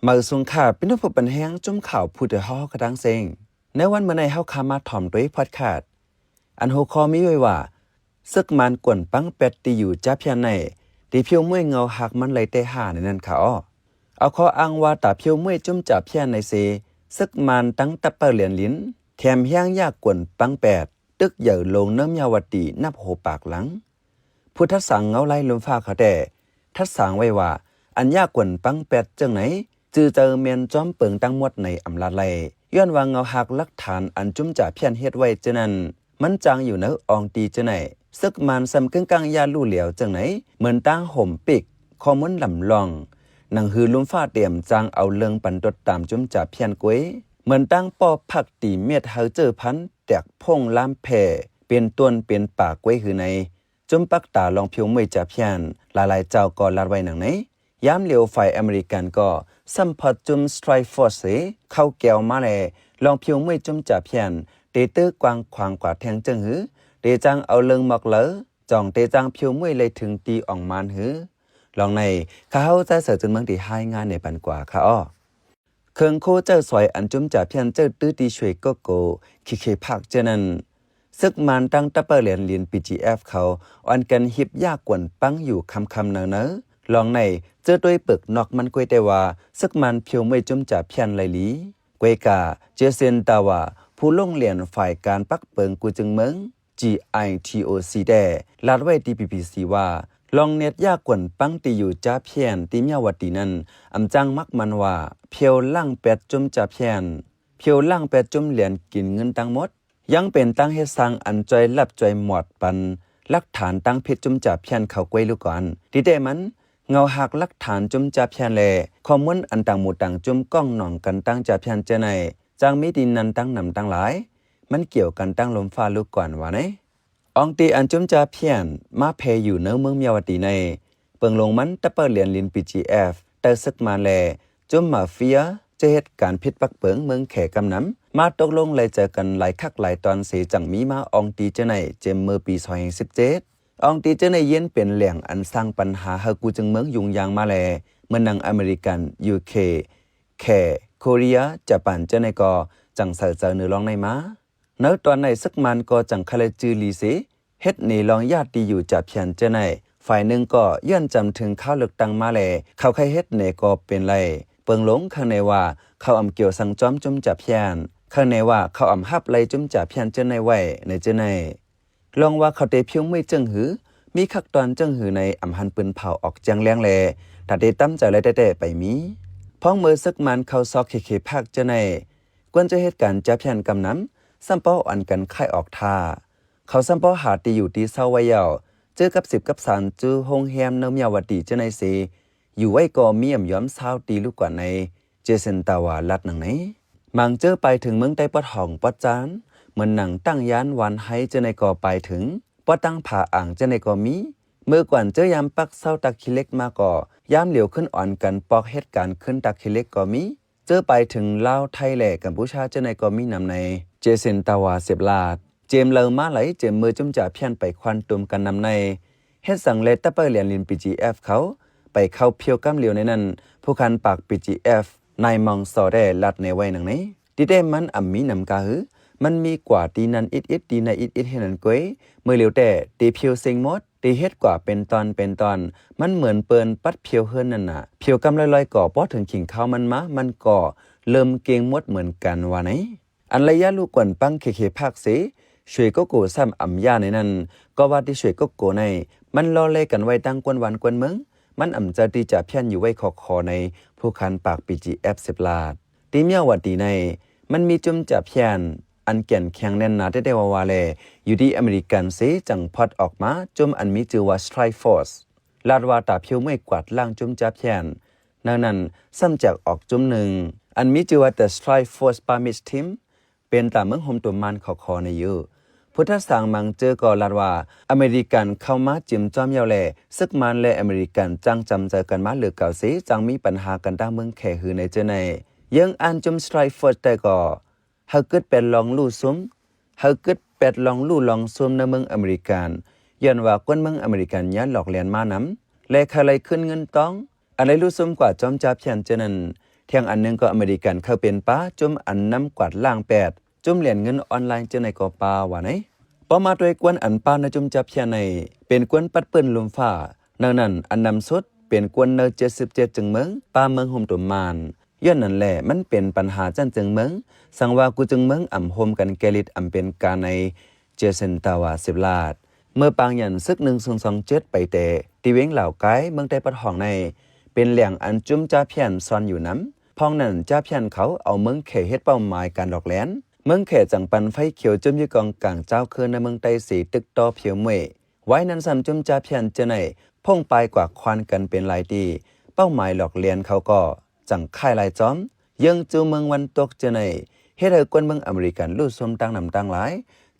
ມາສູງຄ່າ ພີ່ນ້ອງຜູ້ປັນແຮງ ຈຸ້ມຂ່າວຜູ້ເທາເຮົາກະທັງເຊັງ. ໃນວັນມື້ໃນ ເຮົາຄາມາຖ່ອມໂຕຍພອດຄາດ ອັນຫົວຂໍ້ມີໄວ້ວ່າ ເສິກມານກວນປັງແປດຕີຢູ່ຈາພຽນໃນ ຕີຜິວມວຍເງົາຮັກມັນໄລ່ແຕ່ຫ້າໃນນັ້ນຄ່າອໍ. ເອົາຂໍ້ອ້າງວ່າຕາຜິວມວຍຈຸ້ມຈາພຽນໃນເສ ເສິກມານຕັ້ງຕັບເປີແລນລິນ ແຖມແຮງຢາກກວນປັງແປດ ຕຶກໃຫຍ່ໂລງເນີມຍາວະຕີນັບໂຫປາກຫຼັງ. ຜູ້ທັດສາງເງົາລາຍລົມຟ້າເຂົາແຕ່ ທັດສາງໄວ້ວ່າ ອັນຢາກກວນປັງແປດເຈີ່ງໃນ ຈື່ເຈີແມ່ນຈອມເປິງທັງໝົດໃນອຳລາດໄລ່ ຍ້ອນວ່າເງົາຮັກຫຼັກຖານອັນຈຸ້ມຈາພຽນເຮັດໄວ້ເຈີ່ງນັ້ນ ມັນຈ້າງຢູ່ໃນອອງຕີເຈີ່ງໃນ ເສິກມານສ່ຳກຶ້ງກ້າງຢາລູ້ຫຼຽວເຈີ່ງໃນ ເໝືອນຕ່າງໂຮມປິກ ຂໍ້ມູນລຳລອງ ໜັງສືລົມຟ້າຕຽມຈ້າງເອົາເລື່ອງປັນຕົດຕາມຈຸ້ມຈາພຽນກວຍ ເໝືອນຕ່າງປໍ້ພັກຕີເມັດເຮົາເຈີພັນ ແຕກໂພງລາມແຜ່ ເປັນຕົ້ນເປັນປາກວຍ ຫືໃນ ຈຸ້ມປັກຕາລອງຜິວມວຍຈາພຽນ ຫຼາຍໆເຈົ້າກໍລາດໄວ້ໜັງໃນ. ຍາມຫຼຽວຝ່າຍອາເມລິກັນກໍສ່ຳພອດຈຸ້ມ Strikeforce ເສ ເຂົ້າແກວມາແລ ລອງຜິວມວຍຈຸ້ມຈາພຽນ ເຕຕື້ກວ້າງຂວາງກວ່າແທ່ງເຈີ່ງຫື ເຕຈ້າງເອົາເລື່ອງໝອກເລີ ຈ່ອງເຕຈ້າງຜິວມວຍໄລ່ເຖິງຕີອອງມານຫື. ລອງໃນ ຂ້າເຮົາຈາຍເສີຈານເມືອງ ທີ່ຮາຍງານໃນປັນກວ່າຄ່າອໍ. ເຄິ່ງໂຄເຈົ້າສອຍອັນຈຸ້ມຈາພຽນເຈົ້າຕື້ທີ່ຊ່ວຍໂກໂກ ເຄເຄພາກເຈີ່ງນັ້ນ ເສິກມານຕັ້ງຕັບເປີແລນລິນ ບີຈີເອັຟ ເຂົາ ອ່ອນກັນຮິບຢາກກວນປັງຢູ່ຄ່ຳໆເນີໆ. ລອງໃນ ເຈີໂຕຍເປິກນອກມັນກວຍແຕ່ວ່າ ເສິກມານຜິວມວຍຈຸ້ມຈາພຽນໄລ່ຫຼີ. ກວຍກາ ເຈເຊັນ ຕາວາ ຜູ້ລົງລຽນຝ່າຍການປັກເປິງກູ້ເຈີງເມືອງ ຈີໄອທີໂອຊີ ແຕ່ ລາດໄວ້ທີ່ ບີບີຊີ ວ່າ ລອງເນັດຢາກກວນປັງຕີຢູ່ຈາພຽນ ທີ່ມຽວາຕີນັ້ນ ອຳຈ້າງມັກມັນວ່າ ຜຽວລ້າງແປດຈຸ້ມຈາພຽນ ຜຽວລ້າງແປດຈຸ້ມແລນກິນເງິນທັງໝົດ ຍັງເປັນຕ່າງເຮັດສ້າງອັນຈ່ອຍລັບຈ່ອຍໝອດປັນ ຫຼັກຖານຕັ້ງເພຈຈຸ້ມຈາພຽນເຂົາກວຍລູກກ່ອນ. ທີ່ແທ້ມັນ ເງົາຮັກຫຼັກຖານຈຸ້ມຈາພຽນ ແລະ ຂໍ້ມູນອັນຕ່າງໝູ່ຕ່າງຈຸ້ມກ້ອງໜອງກັນຕັ້ງຈາພຽນເຈີ່ງໃນ ຈ້າງມີທີ່ນັ້ນຕັ້ງນຳຕັ້ງຫຼາຍ ມັນກ່ຽວກັນຕັ້ງລົມຟ້າລູກກ່ອນວ່າໃນ. ອອງຕີອັນຈຸ້ມຈາພຽນ ມາແຜ່ຢູ່ເນີເມືອງມຽວາຕີໃນ ເປິງລົງມັນ ຕັບເປີແລນລິນ ບີຈີເອັຟ ໃຕ້ເສິກມານ ແລະ ຈຸ້ມມາເຟຍ ຈະເຮັດການຜິດປັກເປິງເມືອງແຂກຳນຳ ມາຕົກລົງໄລ່ໃຈກັນຫຼາຍຄັກຫຼາຍຕອນເສ ຈັ່ງມີມາອອງຕີເຈີ່ງໃນ ເຈັມເມີປີສອງພັນສິບເຈັດ. ອອງຕີເຈີ່ງໃນ ເຢັນເປັນແຫຼ່ງອັນສ້າງປັນຫາໃຫ້ກູ້ເຈີງເມືອງຫຍຸ້ງຍາງມາແລ ເໝືອນໜັງອາເມລິກັນ ຢູເຄ ແຂ ໂຄເຣຍ ຈາປານເຈີ່ງໃນກໍຈັ່ງໃສ່ໃຈເນີລອງໃນມາ. ໃນຕອນໃນເສິກມານກໍຈັ່ງຄະເລຈື່ລີເສ ເຮັດເນລອງຢາກຕີຢູ່ຈາພຽນເຈີ່ງໃນ ຝ່າຍໜຶ່ງກໍຍ້ອນຈຳເຖິງຄາວເລືອກຕັ້ງມາແລ ເຂົາໃຄ່ເຮັດເນກໍເປັນໄລ່ ເປິງລົງຂ້າງໃນວ່າ ເຂົາອຳກ່ຽວສັ່ງຈອມຈຸ້ມຈາພຽນ ຂ້າງໃນວ່າ ເຂົາອຳຮັບໄລ່ຈຸ້ມຈາພຽນເຈີ່ງໃນໄວ້ໃນເຈີ່ງໃນ. ລອງວ່າເຂົາເຕຜິວມວຍເຈີ່ງຫື ມີຄັກຕອນເຈີ່ງຫືໃນ ອຳຫັ້ນປືນເຜົາອອກແຈ້ງແລງແລ ຖ້າເຕຕຳໃຈໄລ່ແຕ່ໆໄປມີ. ພ້ອງເມີເສິກມານເຂົ້າຊອກເຄເຄພາກເຈີ່ງໃນ ກວນຈະເຮັດການຈາພຽນກຳນຳ ສ່ຳປໍອອນກັນຂາຍອອກທ່າ ເຂົາສ່ຳປໍຫາທີ່ຢູ່ທີ່ເຊົາໄວ້ແລ້ວ ເຈີກັບສິບກັບສານຈຸໂຮງແຮມເນີມຍາວະຕີເຈີ່ງໃນເສ ຢູ່ໄວ້ກໍມີອຳຍອມຊາວຕີລູກກວ່າໃນ ເຈເຊັນ ຕາວາ ລາດໜັງໃນ. ມັງເຈີປາຍເຖິງເມືອງໃຕ້ປອດຫ້ອງປອດຈານ ເໝືອນໜັງຕັ້ງຢ້ານວານໄຮເຈີ່ງໃນກໍປາຍເຖິງ ປອດຕັ້ງຜາອ່າງເຈີ່ງໃນກໍມີ. ເມື່ອກ່ອນເຈີຍາມປັກເຊົາຕາກຂີ້ເຫຼັກມາກໍ ຍາມຫຼຽວຂຶ້ນອອນກັນປອກເຮັດການຂຶ້ນຕາກຂີ້ເຫຼັກກໍມີ. ເຈີປາຍເຖິງລາວ ໄທ ແລະ ກຳປູຊາເຈີ່ງໃນກໍມີນຳໃນ ເຈເຊັນ ຕາວາ ເສບລາດ. ເຈມເລີມາໄຫຼ ເຈມເມີຈຸ້ມຈາພຽນໄປຄວັນຕຸມກັນນຳໃນ ເຮັດສັງແລຕະເປີແລນລິນ ບີຈີເອັຟ ເຂົາ ໄປເຂົ້າພຽວກຳຫຼຽວໃນນັ້ນ ຜູ້ຄັນປາກ ບີຈີເອັຟ ນາຍມອງຊໍແດ່ ລາດແນໄວ້ໜັງໃນ. ຕິແຕ່ມັນອຳມີນຳກາຫື ມັນມີກວ່າຕີນັ້ນອິດໆ ຕີໃນອິດໆ ເຮັດນັ້ນກວຍ ເມີຫຼຽວແຕ່ ຕີພຽວເຊັງໝົດ ຕີເຮັດກວ່າເປັນຕອນເປັນຕອນ ມັນເໝືອນເປີນປັດພຽວເຮືອນນັ້ນນະ ພຽວກຳລອຍໆ ກໍບໍ່ເຖິງຂີງຄາວມັນມາ ມັນກໍເລີ່ມເກັ່ງໝົດເໝືອນກັນວ່າໃນ. ອັນໄລຍະລູກກວນປັງເຄເຄພາກເສ ຊ່ວຍໂກໂກຊ້ຳອຳຢາໃນນັ້ນ ກໍວ່າທີ່ຊ່ວຍໂກໂກໃນ ມັນລໍເລກັນໄວ້ຕັ້ງກວນວັນກວນເມືອງ ມັນອຳຈະຕິຈາພຽນຢູ່ໄວ້ຂໍໆໃນ ຜູ້ຄັນປາກ ບີຈີເອັຟ ເສບລາດ. ທີ່ມຽວວ່າຕີໃນ ມັນມີຈຸ້ມຈາພຽນ ອັນແກ່ນແຂງແໜ້ນໜາແຕ່ໆວ່າໆແລ ຢູ່ທີ່ອາເມລິກັນເສ ຈັ່ງພອດອອກມາ ຈຸ້ມອັນມີຊື່ວ່າ Strikeforce ລາດວ່າຕາພຽວມວຍກວາດລ້າງຈຸ້ມຈາພຽນ ໃນນັ້ນ ຊ້ຳແຈກອອກຈຸ້ມໜຶ່ງ ອັນມີຊື່ວ່າ The Strikeforce Pyramid Team ເປັນຕາເມືອງໂຮມຕຸມມານຂໍໆໃນຢູ່. ຜູ້ທັດສາງມັງເຈີກໍລາດວ່າ ອາເມລິກັນເຂົ້າມາຈິມຈອມຢາວແລ ເສິກມານ ແລ ອາເມລິກັນຈັ່ງຈຳໃຈກັນມາເຫຼືອເກົ່າເສ ຈັ່ງມີປັນຫາກັນຕັ້ງເມືອງແຂຫືໃນເຈີໃນ. ເຢີ້ງອ່ານຈຸ້ມ Strikeforce ແຕ່ກໍ ເຮົາກຶດແປດລອງຮູ້ຊຸມ ເຮົາກຶດແປດລອງຮູ້ລອງຊຸມໃນເມືອງອາເມລິກັນ ຍ້ອນວ່າຄົນເມືອງອາເມລິກັນຍານຫຼອກລຽນມານຳ ແລ ເຂົາໄລ່ຄືນເງິນຕອງ ອັນໄດ້ຮູ້ຊຸມກວ່າຈອມຈາພຽນເຈີນັ້ນ ທຽງອັນໜຶ່ງກໍອາເມລິກັນເຂົ້າເປັນປາຈຸ່ມອັນນຳກວາດລ້າງແປດ ຈຸ່ມຫຼຽນເງິນອອນລາຍຈັ່ງໃດກໍປາວ່າໄນ. ຕໍ່ມາດ້ວຍກວນອັນປາໃນຈຸ່ມຈາພຽນໃນ ເປັນກວນປັດປືນລຸ່ມຟ້າ. ໃນນັ້ນອັນນຳສຸດເປັນກວນໃນເຈັດສິບເຈັດຈຶ່ງເມືອງ ປາເມືອງໂຮມຕຸມມານ. ຍ້ອນນັ້ນແຫຼະ ມັນເປັນບັນຫາຊັ້ນຈຶ່ງເມືອງ ສັງວ່າກູ່ຈຶ່ງເມືອງອຳໂຮມກັນແກ່ລິດອຳເປັນການໃນ ເຈເຊັນ ຕາວາ ສິບລາດ. ເມື່ອປາງຢັນສຶກໜຶ່ງສູນສອງເຈັດໄປແຕ່ ທີ່ວຽງຫຼາວກາຍ ເມືອງໃຕ້ປະທ້ອງໃນ ເປັນແຫຼ່ງອັນຈຸ່ມຈາພຽນຊ່ອນຢູ່ນຳ. ພ້ອມນັ້ນຈາພຽນເຂົາເອົາເມືອງແຂເຮັດເປົ້າໝາຍການຫຼອກແລ່ນ. ເມືອງແຂຈັ່ງປັນໄຟຂຽວຈຸ່ມຢູ່ກອງກາງເຈົ້າຄືນໃນເມືອງໃຕ້ເສ ຕຶກຕໍ່ພຽວມວຍ. ວາຍນັ້ນຊ້ຳຈຸ່ມຈາພຽນເທື່ອໃນ ພົ່ງປາຍກວ່າຄວານກັນເປັນຫຼາຍທີ່ ເປົ້າໝາຍຫຼອກແລ່ນເຂົາກໍ ຈັ່ງຄ້າຍລາຍຈອມ ເຍືອງຈູເມືອງວັນຕົກເທື່ອໃນ ເຮັດໃຫ້ກວນເມືອງອາເມລິກັນຫຼູ່ຊຸ່ມຕ່າງນຳຕ່າງຫຼາຍ.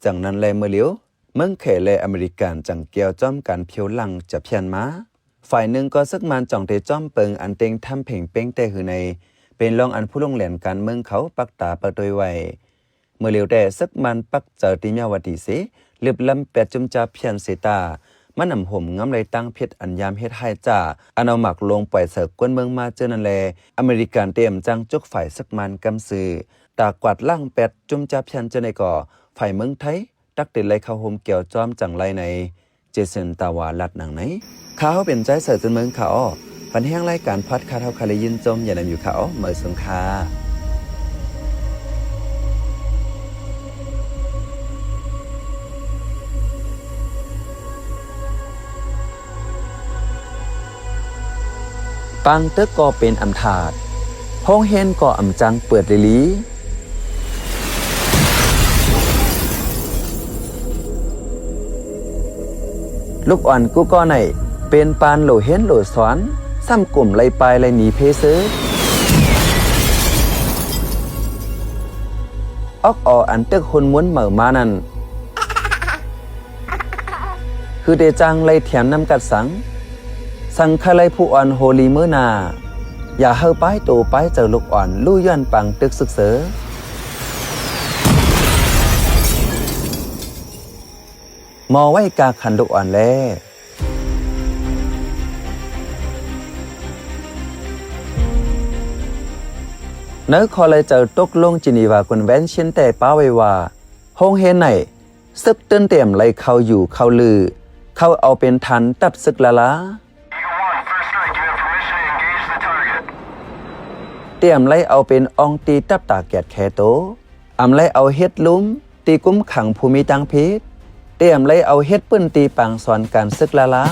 ຈັ່ງນັ້ນແລເມື່ອຫຼຽວ ເມືອງແຂ ແລະ ອາເມລິກັນຈັ່ງກ່ຽວຈອມກັນພຽວຫຼັງຈາພຽນມາ. ຝ່າຍໜຶ່ງກໍເສິກມານຈ່ອງເຕະຈອມເປິງອັນເຕັງທຳເພງເປັງແຕ່ຫືໃນ ເປັນລອງອັນຜູ້ລົງແລ່ນການເມືອງເຂົາປັກຕາປະໂຕຍໄວ້. ເມື່ອຫຼຽວແຕ່ເສິກມານປັກໃຈຕີເມຍວາຕີເສ ລຶບລຳແປດຈຸ່ມຈາພຽນເສຕາ ມານຳໂຮມງຳໄລ່ຕັ້ງເພັດອັນຍາມເຮັດຮ້າຍຈ້າ ອັນເອົາໝາກໂລງປ່ອຍໃສ່ກວນເມືອງມາເທື່ອນັ້ນແລ ອາເມລິກັນຕຽມຈັ່ງຈຸກຝ່າຍເສິກມານກຳຊື່ ຕາກວາດລ້າງແປດຈຸ່ມຈາພຽນເທື່ອໃດກໍ ຝ່າຍເມືອງໄທ ຕັກຕິດໄລ່ເຂົ້າໂຮມກ່ຽວຈອມຈັ່ງໄລ່ໃນ ເຈເຊັນ ຕາວາ ລັດໜັງໃນ. ຂ້າເຮົາເປັນໃຈເສີດຈຸນເມືອງຂ້າອໍ ບັນແຮງລາຍການພອດຄາດເຮົາຄາໄດ້ຍິນຊົມຢ່ານຳຢູ່ຂ້າອໍ ເມີຍຊົງຄ່າ. ປາງຕຶກກໍເປັນອຳທາດ ໂຮງຮຽນກໍອຳຈັ່ງເປີດລີລີ. ລູກອ່ອນກູ່ກໍໄດ້ ເປັນປານໂຫຼຮຽນໂຫຼສອນ ຊ້ຳກຸມໄລ່ປ້າຍໄລ່ໜີເພຊື່. ອອກອໍອັນຕຶກຮຸນມຸນເໝີມານັ້ນ ຄືເດຈ້າງໄລ່ທຽມນ້ຳກັດສັງ ສັງຄະໄລຜູ້ອ່ອນໂຮລີເມີນາ ຢ່າເຮົາປ້າຍໂຕປ້າຍເຈີລູກອ່ອນ ລູ້ຍ້ອນປາງຕຶກຊຶກເຊີ ໝໍໄວ້ກາຂັນລູກອ່ອນແລ. ໃນຂໍ້ໄລ່ເຈີຕົກລົງຈີນີວາຄອນເວັນຊິນແຕ່ປ້າໄວ້ວ່າ ໂຮງຮຽນໃນ ຊຶກຕື່ນຕຽມໄລ່ເຂົ້າຢູ່ເຂົ້າລື ເຂົ້າເອົາເປັນຖານທັບຊຶກລາລາ ຕຽມໄລ່ເອົາເປັນອ່ອງຕີຕັບຕາແກດແຄໂຕ ອຳໄລ່ເອົາເຮັດລຸ່ມຕີກຸມຂັງຜູ້ມີຕ່າງຜິດ ຕຽມໄລ່ເອົາເຮັດປືນຕີປາງສອນການຊຶກລາລາ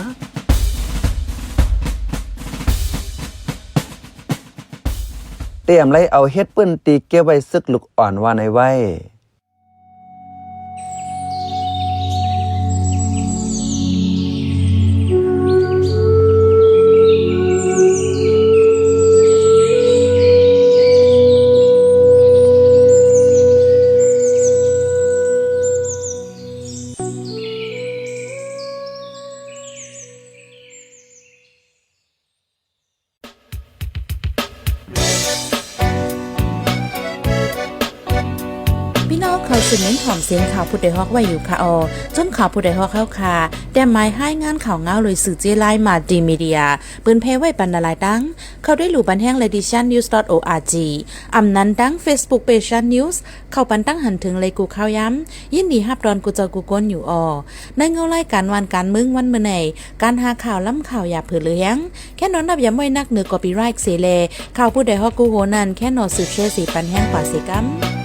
ຕຽມໄລ່ເອົາເຮັດປືນຕີເກັບໄວ້ຊຶກລູກອ່ອນວ່າໃນໄວ້. ພີ່ນ້ອງເຂົ້າສູ່ເມັນຫອມເສັງຂ່າວຜູ້ດອຍຮອກໄວ້ຢູ່ຄະອໍ ຊົນຂ່າວຜູ້ດອຍຮອກເຮົາຄະ ແຕ້ມໝາຍຮາຍງານຂ່າວງາວໂດຍສື່ເຈ້ລາຍ Multimedia ເປີນແຜ່ໄວ້ປັນຫຼາຍໆຕັ້ງ ເຂົ້າດ້ວຍລູບັນແຮງ Ladies Chan News dot org ອຳນັ້ນຕັ້ງ Facebook Page Chan News ເຂົ້າປັນຕັ້ງຫັນເຖິງໄລກູ່ຂ່າວຍາມ ຍິນດີຮັບຕ້ອນກູ່ເຈົ້າກູ່ຄົນຢູ່ອໍ. ໃນເງົາລາຍການວານການເມືອງວັນມື້ໃນ ການຫາຂ່າວລ້ຳຂ່າວຢ່າເຜີເຫຼືອແຮງ ແຄ່ນອນນັບຢາມໄວ້ນັກເໜືອ copyright ເສແລ ຂ່າວຜູ້ດອຍຮອກກູ່ໂຮນັ້ນ ແຄ່ນອນສືບແຊເສປັນແຮງກວ່າເສກຳ.